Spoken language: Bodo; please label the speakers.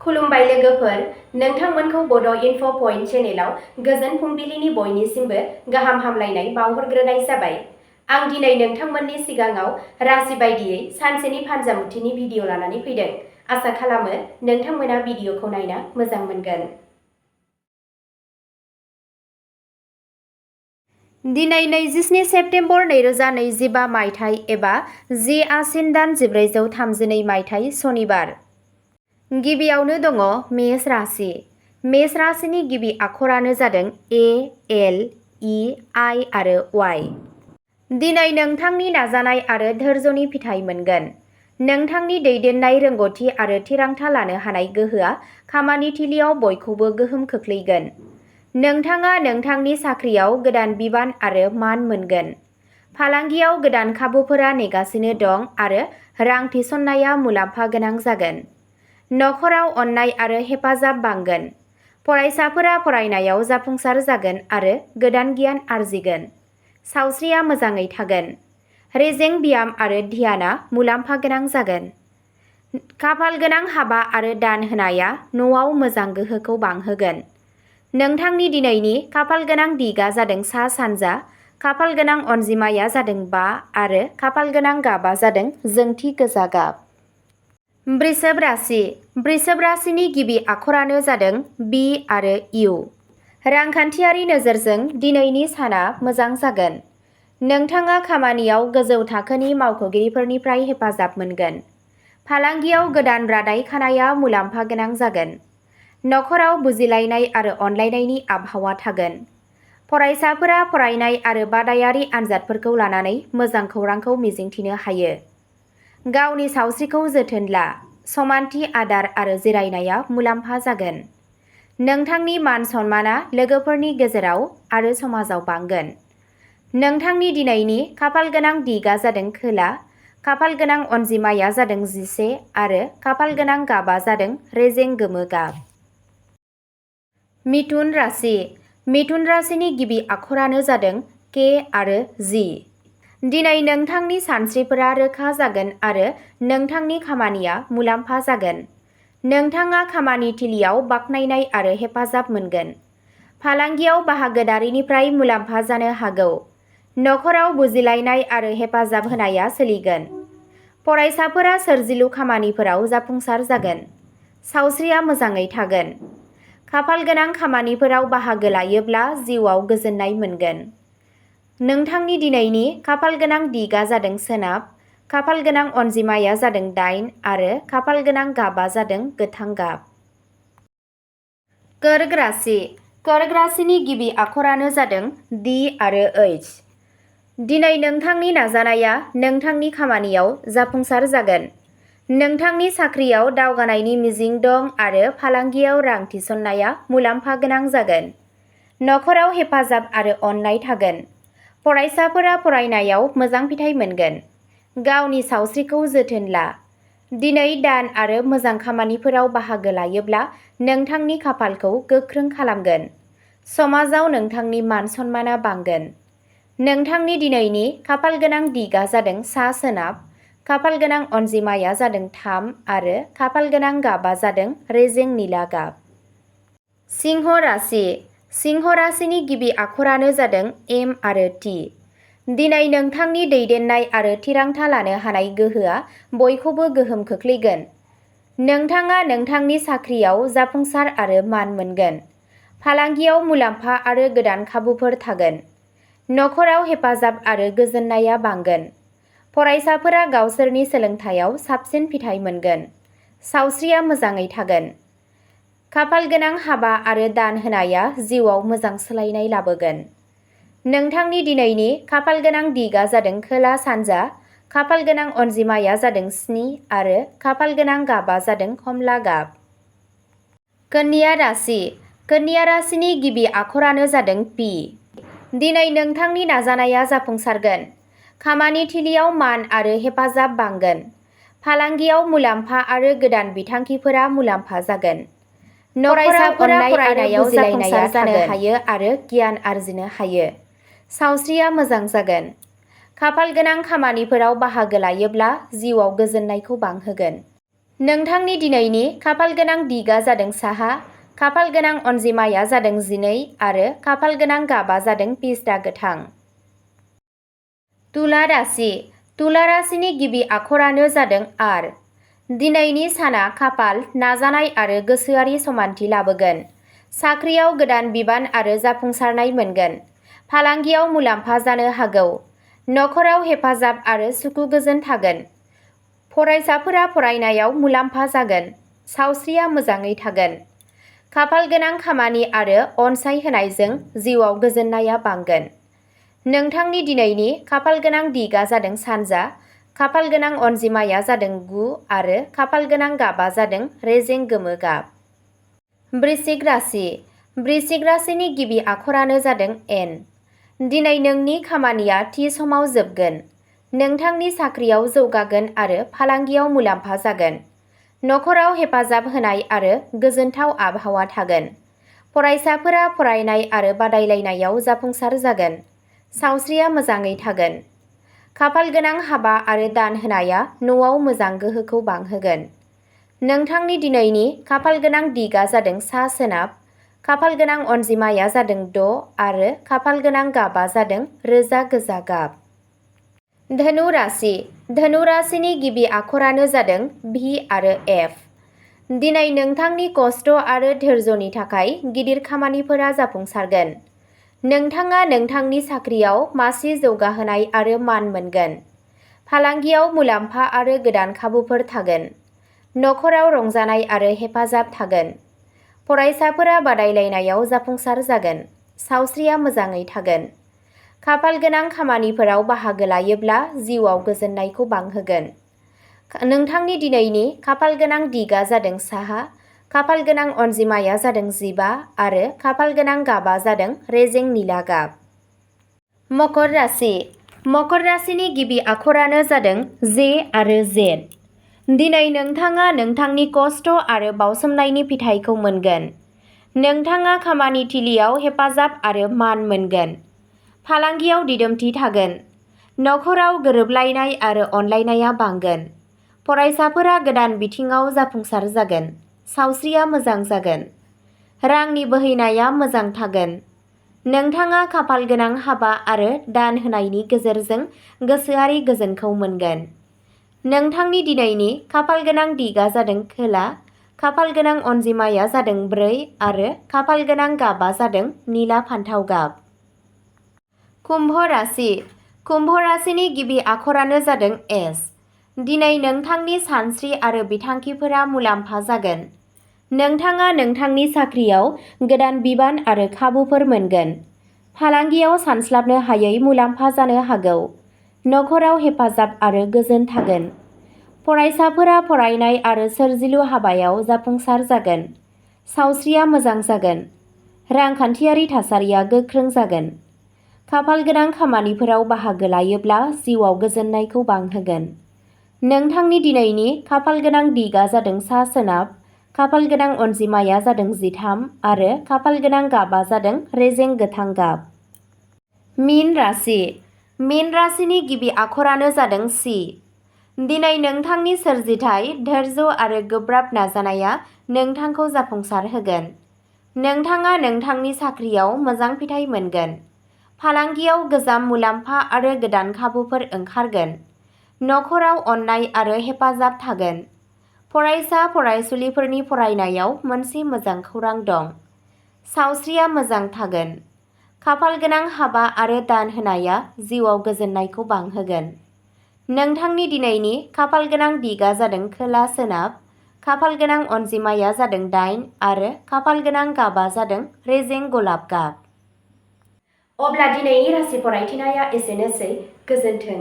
Speaker 1: खुलुमबाय लोगोफोर, नोंथांमोनखौ बड' इनफ' पइन्ट चेनेलाव गोजोन फुंबिलिनि बयनिसिमबो गाहाम हामलायनाय बावहरग्रोनाय जाबाय। आं दिनै नोंथांमोननि सिगाङाव राशि बायदियै सानसेनि फानजामुथिनि भिडिअ लानानै फैदों। आसा खालामो नोंथांमोना भिडिअखौ नायना मोजां मोनगोन। दिनै 27 सेप्तेम्बर 2025 मायथाइ एबा 10 आसिन दान 1432 मायथाइ सनिबार। गिबियावनो दङ मेष राशि। मेष राशिनि गिबि आखरानो जादों ए, एल, इ, आइ आरो वाइ। दिनै नोंथांनि नाजानाय आरो धैर्यनि फिथाइ मोनगोन। नोंथांनि दैदेननाय रोंग'थि आरो थिरांथा लानो हानाय गोहोआ खामानि थिलियाव बयखौबो गोहोम खोख्लैगोन। नोंथाङा नोंथांनि साख्रियाव गोदान बिबान आरो मान मोनगोन। फालांगियाव गोदान खाबुफोरा नेगासिनो दं आरो रां थिसननाया मुलाम्फा गोनां जागोन। नखराव अननाय आरो हेफाजाब बांगोन। फरायसाफोरा फरायनायाव जाफुंसार जागोन आरो गोदान गियान आरजिगोन। सावस्रिया मोजाङै थागोन। रेजें ब्याम आरो ध्यानआ मुलाम्फा गोनां जागोन। खाफाल गोनां हाबा आरो दान होनाया न'आव मोजां गोहोखौ बांहोगोन। नोंथांनि दिनैनि खाफाल गोनां दिगआ जादों सा-सानजा, खाफाल गोनां अनजिमाया जादों 5 आरो खाफाल गोनां गाबआ जादों जोंथि गोजा गाब। वृषभ राशि। वृषभ राशिनि गिबि आखरानो जादों बि आरो इउ। रांखान्थियारि नोजोरजों दिनैनि साना मोजां जागोन। नोंथाङा खामानियाव गोजौ थाखोनि मावख'गिरिफोरनिफ्राय हेफाजाब मोनगोन। फालांगियाव गोदान रादाय खानाया मुलाम्फा गोनां जागोन। नखराव बुजिलायनाय आरो अनलायनायनि आबहावा थागोन। फरायसाफोरा फरायनाय आरो बादायारि आनजादफोरखौ लानानै मोजां खौरांखौ मिजिंथिनो हायो। गावनि सावस्रिखौ जोथोन ला। समानथि आदार आरो जिरायनाया मुलाम्फा जागोन। नोंथांनि मान सन्माना लोगोफोरनि गेजेराव आरो समाजाव बांगोन। नोंथांनि दिनैनि खाफाल गोनां दिगआ जादों खोला, खाफाल गोनां अनजिमाया जादों 11 आरो खाफाल गोनां गाबआ जादों रेजें गोमो गाब। मिथुन राशि। मिथुन राशिनि गिबि आखरानो जादों के आरो जि। दिनै नोंथांनि सानस्रिफोरा रोखा जागोन आरो नोंथांनि खामानिया मुलाम्फा जागोन। नोंथाङा खामानि थिलियाव बाख्नायनाय आरो हेफाजाब मोनगोन। फालांगियाव बाहागोदारिनिफ्राय मुलाम्फा जानो हागौ। नखराव बुजिलायनाय आरो हेफाजाब होनाया सोलिगोन। फरायसाफोरा सोरजिलु खामानिफोराव जाफुंसार जागोन। सावस्रिया मोजाङै थागोन। खाफाल गोनां खामानिफोराव बाहागो लायोब्ला जिउआव गोजोननाय मोनगोन। नोंथांनि दिनैनि खाफाल गोनां दिगआ जादों सोनाब, खाफाल गोनां अनजिमाया जादों 8 आरो खाफाल गोनां गाबआ जादों गोथां गाब। कर्क राशि। कर्क राशिनि गिबि आखरानो जादों डि आरो ओइच। दिनै नोंथांनि नाजानाया नोंथांनि खामानियाव जाफुंसार जागोन। नोंथांनि साख्रियाव दावगानायनि मिजिं दं आरो फालांगियाव रां थिसननाया मुलाम्फा गोनां जागोन। नखराव हेफाजाब आरो अननाय थागोन। फरायसाफोरा फरायनायाव मोजां फिथाइ मोनगोन। गावनि सावस्रिखौ जोथोन ला। दिनै दान आरो मोजां खामानिफोराव बाहागो लायोब्ला नोंथांनि खाफालखौ गोख्रों खालामगोन। समाजाव नोंथांनि मान सन्माना बांगोन। नोंथांनि दिनैनि खाफाल गोनां दिगआ जादों सा-सोनाब, खाफाल गोनां अनजिमाया जादों 3 आरो खाफाल गोनां गाबआ जादों रेजें निला गाब। सिंह राशि। सिंह राशिनि गिबि आखरानो जादों एम आरो टि। दिनै नोंथांनि दैदेननाय आरो थिरांथा लानो हानाय गोहोआ बयखौबो गोहोम खोख्लैगोन। नोंथाङा नोंथांनि साख्रियाव जाफुंसार आरो मान मोनगोन। फालांगियाव मुलाम्फा आरो गोदान खाबुफोर थागोन। नखराव हेफाजाब आरो गोजोननाया बांगोन। फरायसाफोरा गावसोरनि सोलोंथायाव साबसिन फिथाइ मोनगोन। सावस्रिया मोजाङै थागोन। खाफाल गोनां हाबा आरो दान होनाया जिउआव मोजां सोलायनाय लाबोगोन। नोंथांनि दिनैनि खाफाल गोनां दिगआ जादों खोला-सानजा, खाफाल गोनां अनजिमाया जादों 7 आरो खाफाल गोनां गाबआ जादों कमला गाब। कन्या राशि। कन्या राशिनि गिबि आखरानो जादों पि। दिनै नोंथांनि नाजानाया जाफुंसारगोन। खामानि थिलियाव मान आरो हेफाजाब बांगोन। फालांगियाव मुलाम्फा आरो गोदान बिथांखिफोरा मुलाम्फा जागोन। फरायसाफोरा फरायनायाव जाफुंसार जानो हायो आरो गियान आरजिनो हायो। सावस्रिया मोजां जागोन। खाफाल गोनां खामानिफोराव बाहागो लायोब्ला जिउआव गोजोननायखौ बांहोगोन। नोंथांनि दिनैनि खाफाल गोनां दिगा जादों साहा, खाफाल गोनां अनजिमाया जादों 12 आरो खाफाल गोनां गाबा जादों पिस्ता गोथां। तुला राशि। तुला राशिनि गिबि आखरानो जादों आर। दिनैनि साना खाफाल, नाजानाय आरो गोसोआरि समानथि लाबोगोन। साख्रियाव गोदान बिबान आरो जाफुंसारनाय मोनगोन। फालांगियाव मुलाम्फा जानो हागौ। नखराव हेफाजाब आरो सुखु गोजोन थागोन। फरायसाफोरा फरायनायाव मुलाम्फा जागोन। सावस्रिया मोजाङै थागोन। खाफाल गोनां खामानि आरो अनसायहोनायजों जिउआव गोजोननाया बांगोन। नोंथांनि दिनैनि खाफाल गोनां दिगा जादों सानजा, खाफाल गोनां अनजिमाया जादों 9 आरो खाफाल गोनां गाबा जादों रेजें गोमो गाब। वृश्चिक राशि। वृश्चिक राशिनि गिबि आखरानो जादों एन। दिनै नोंनि खामानिया थि समाव जोबगोन। नोंथांनि साख्रियाव जौगागोन आरो फालांगियाव मुलाम्फा जागोन। नखराव हेफाजाब होनाय आरो गोजोनथाव आबहावा थागोन। फरायसाफोरा फरायनाय आरो बादायलायनायाव जाफुंसार जागोन। सावस्रिया मोजाङै थागोन। खाफाल गोनां हाबा आरो दान होनाया न'आव मोजां गोहोखौ बांहोगोन। नोंथांनि दिनैनि खाफाल गोनां दिगा जादों सा सोनाब, खाफाल गोनां अनजिमाया जादों 6 आरो खाफाल गोनां गाबा जादों रोजा गोजा गाब। धनु राशि। धनु राशिनि गिबि आखरानो जादों भि आरो एफ। दिनै नोंथांनि खस्थ' आरो धैर्यनि थाखाय गिदिर खामानिफोरा जाफुंसारगोन। नोंथाङा नोंथांनि साख्रियाव मासि जौगाहोनाय आरो मान मोनगोन। फालांगियाव मुलाम्फा आरो गोदान खाबुफोर थागोन। नखराव रंजानाय आरो हेफाजाब थागोन। फरायसाफोरा बादायलायनायाव जाफुंसार जागोन। सावस्रिया मोजाङै थागोन। खाफाल गोनां खामानिफोराव बाहागो लायोब्ला जिउआव गोजोननायखौ बांहोगोन। नोंथांनि दिनैनि खाफाल गोनां दिगा जादों साहा, खाफाल गोनां अनजिमाया जादों 15 आरो खाफाल गोनां गाबा जादों रेजें निला गाब। मकर राशि। मकर राशिनि गिबि आखरानो जादों जे आरो जेड। दिनै नोंथाङा नोंथांनि खस्थ' आरो बावसोमनायनि फिथाइखौ मोनगोन। नोंथाङा खामानि थिलियाव हेफाजाब आरो मान मोनगोन। फालांगियाव दिदोमथि थागोन। नखराव गोरोबलायनाय आरो अनलायनाया बांगोन। फरायसाफोरा गोदान बिथिङाव जाफुंसार जागोन। सावस्रिया मोजां जागोन। रांनि बोहैनाया मोजां थागोन। नोंथाङा खाफाल गोनां हाबा आरो दान होनायनि गेजेरजों गोसोआरि गोजोनखौ मोनगोन। नोंथांनि दिनैनि खाफाल गोनां दिगा जादों खोला, खाफाल गोनां अनजिमाया जादों 4 आरो खाफाल गोनां गाबा जादों निला फान्थाव गाब। कुम्भ राशि। कुम्भ राशिनि गिबि आखरानो जादों एस। दिनै नोंथांनि सानस्रि आरो बिथांखिफोरा मुलाम्फा जागोन। नोंथाङा नोंथांनि साख्रियाव गोदान बिबान आरो खाबुफोर मोनगोन। फालांगियाव सानस्लाबनो हायै मुलाम्फा जानो हागौ। नखराव हेफाजाब आरो गोजोन थागोन। फरायसाफोरा फरायनाय आरो सोरजिलु हाबायाव जाफुंसार जागोन। सावस्रिया मोजां जागोन। रांखान्थियारि थासारिया गोख्रों जागोन। खाफाल गोनां खामानिफोराव बाहागो लायोब्ला जिउआव गोजोननायखौ बांहोगोन। नोंथांनि दिनैनि खाफाल गोनां दिगा जादों सा सोनाब, खाफाल गोनां अनजिमाया जादों 13 आरो खाफाल गोनां गाबा जादों रेजें गोथां गाब। मीन राशि। मीन राशिनि गिबि आखरानो जादों सि। दिनै नोंथांनि सोरजिथाय, धैर्य आरो गोब्राब नाजानाया नोंथांखौ जाफुंसार होगोन। नोंथाङा नोंथांनि साख्रियाव मोजां फिथाइ मोनगोन। फालांगियाव गोजाम मुलाम्फा आरो गोदान खाबुफोर ओंखारगोन। नखराव अननाय आरो हेफाजाब थागोन। फरायसा फरायसुलिफोरनि फरायनायाव मोनसे मोजां खौरां दं। सावस्रिया मोजां थागोन। खाफाल गोनां हाबा आरो दान होनाया जिउआव गोजोननायखौ बांहोगोन। नोंथांनि दिनैनि खाफाल गोनां दिगा जादों खोला सोनाब, खाफाल गोनां अनजिमाया जादों 8 आरो खाफाल गोनां गाबा जादों रेजें गलाब गाब। अब्ला दिनैनि राशि फरायथिनाया एसेनोसै। गोजोन्थों।